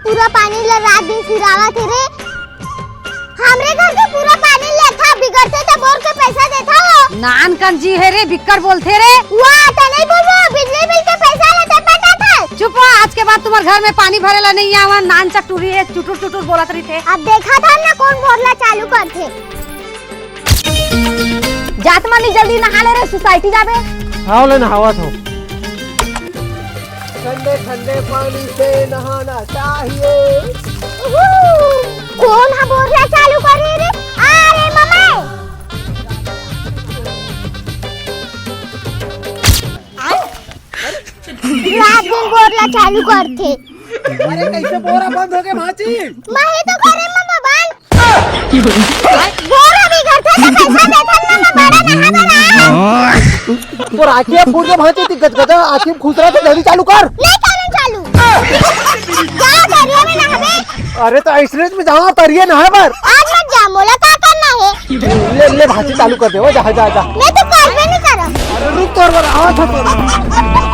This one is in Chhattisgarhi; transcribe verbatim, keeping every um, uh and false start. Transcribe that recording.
पूरा पानी ल रात दिन सिरावत हे रे। हमरे घर के पूरा पानी लेथा, बिगड़थे त बोर के पैसा देथा वो। नान कन जी हे रे, बिक्कट बोलथे रे। वाह, त नहीं बोलबो, बिजली बिल के पैसा लेथे पटाथा। चुप हो, आज के बाद तुम्हार घर में पानी भरे ला नहीं आवा। नान चक टूरी हे, चुटुर चुटुर बोलत रहिथे। अब देखा था ना कौन बोर ला चालू करथे। जात मानी जल्दी नहा ले रे, सोसाइटी जाबे। हाव ले नहावत हो। ठंडे ठंडे पानी से नहाना चाहिए। उहू, कौन हा बोर ला चालू करे रे? अरे मम्मी। रात दिन बोर ला चालू करथे। अरे कैसे बोर हा बंद हो गे भांची? मैं ही तो करे मम्मा बंद। बोर हा बिगड़थे त पैसा देथन मम्मा, बड़ा नहा बना। तोर आँखी फूट गे भांची, ती गजगजा आँखी खुसरा थे, जल्दी चालू कर। नहीं करन चालू। जा दरिया में नहाबे। अरे त अइसने में जावा तरिया नहाय बर। आज मत जा, मोला का करना हे? ले ले भांची चालू कर दे, वो जा जा जा। मैं तो करबे नहीं करब। अरे रुक तोर बर, आवत हो तोर।